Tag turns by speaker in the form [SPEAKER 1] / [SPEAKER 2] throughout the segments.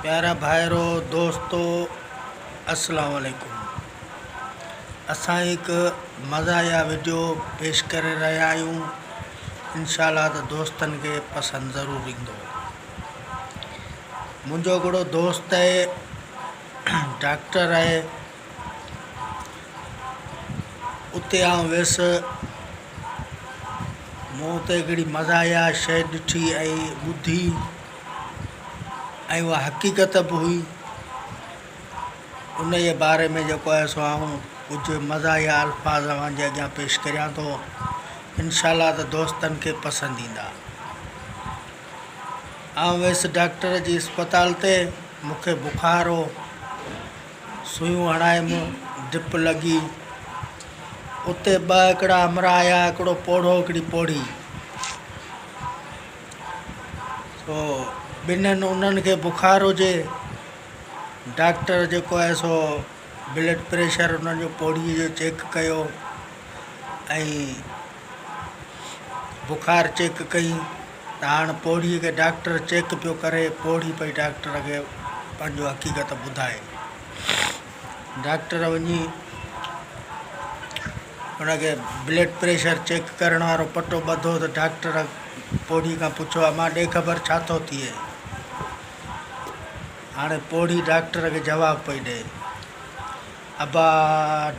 [SPEAKER 1] پيارا ڀائرو دوستو السلام عليڪم اسان هڪ مزاحيه وڊيو پيش ڪري رهيا آهيون انشاء الله ته دوستن کي پسند ضرور ايندو منهنجو هڪڙو دوست آهي ڊاڪٽر آهي اتي آئون ويس مون اتي هڪڙي مزاحيه شيء ڏٺي ۽ ٻڌي ۽ اها حقيقت به هئي. انهيء باري ۾ جيڪو آهي سو آئون ڪجهه مزاحيه الفاظ اوهان جي اڳيان پيش ڪريان ٿو. انشاء الله ته دوستن کي پسند ايندا. آئون ويس ڊاڪٽر جي اسپتال تي، مون کي بخار هو. سوئيون هڻايم، ڊپ لڳي. اتي ٻه هڪڙا همراهه آيا، هڪڙو پوڙهو هڪڙي پوڙهي. سو ٻنهن انهن کي بخار هجي، ڊاڪٽر جيڪو آهي سو بلڊ پريشر انهن جو پوڙهي جو چيڪ ڪيو ۽ بخار چيڪ ڪئي ته هاڻ پوڙهي کي ڊاڪٽر چيڪ پيو ڪري، پوڙهي پئي ڊاڪٽر کي پنهنجو حقيقت ٻڌائي. ڊاڪٽر وڃي ان کي بلڊ پريشر چيڪ ڪرڻ وارو پٽو ٻڌو ته ڊاڪٽر پوڙهي کان پڇيو امان ڏي خبر ڇا ٿو ٿئي؟ هاڻي پوڙهي ڊاڪٽر کي جواب پئي ڏئي ابا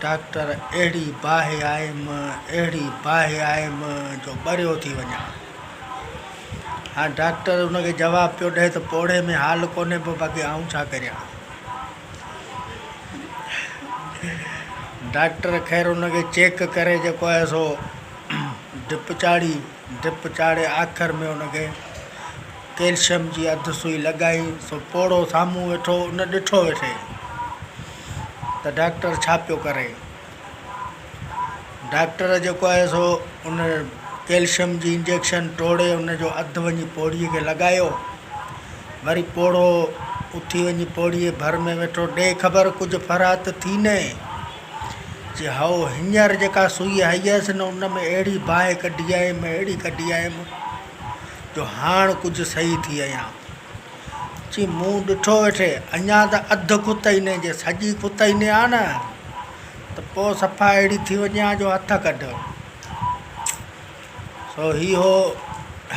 [SPEAKER 1] ڊاڪٽر اهڙي باهه آيم اهڙي باهه آيم جو ٻريو ٿي وڃان. هاڻي ڊاڪٽر ان کي جواب پيو ڏئي ته پوڙهي ۾ حال ڪونهي پوء باقي آئون ڇا ڪريان. ڊاڪٽر خير ان کي چيڪ ڪري جيڪو آهي سو ڊپ چاڙهي، ڊپ چاڙهي آخر ۾ ان کي ڪيلشم جي اڌ سئي لڳائي سو پوڙهو سامهون ويٺو ان ڏٺو ويٺي ته ڊاڪٽر ڇا پيو ڪري. ڊاڪٽر جيڪو آهي سو ان ڪيلشم جي انجيڪشن ٽوڙي ان جو اڌ وڃي پوڙهي کي لڳايو. وري پوڙهو اٿي وڃي پوڙهيء ڀر ۾ ويٺو، ڏي خبر ڪجهه فرحت ٿي نه؟ چي، هائو، هينئر جيڪا سوئي هنئي هيس نه، ان ۾ اهڙي باهه ڪڍي آيم، اهڙي ڪڍي آيم، جو هاڻ ڪجهه صحيح ٿي آهيان. چي، مون ڏٺو ويٺي، اڃا ته اڌ کتئي نه، جي سڄي کتئي نه آ نه، ته پوء صفا اهڙي ٿي وڃي ها جو هٿ ڪڍ. سو هي هو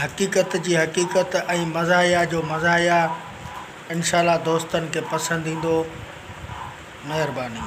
[SPEAKER 1] حقيقت جي حقيقت ۽ مزاحيه جو مزاحيه انشاء الله دوستن کي پسند ايندو مهرباني.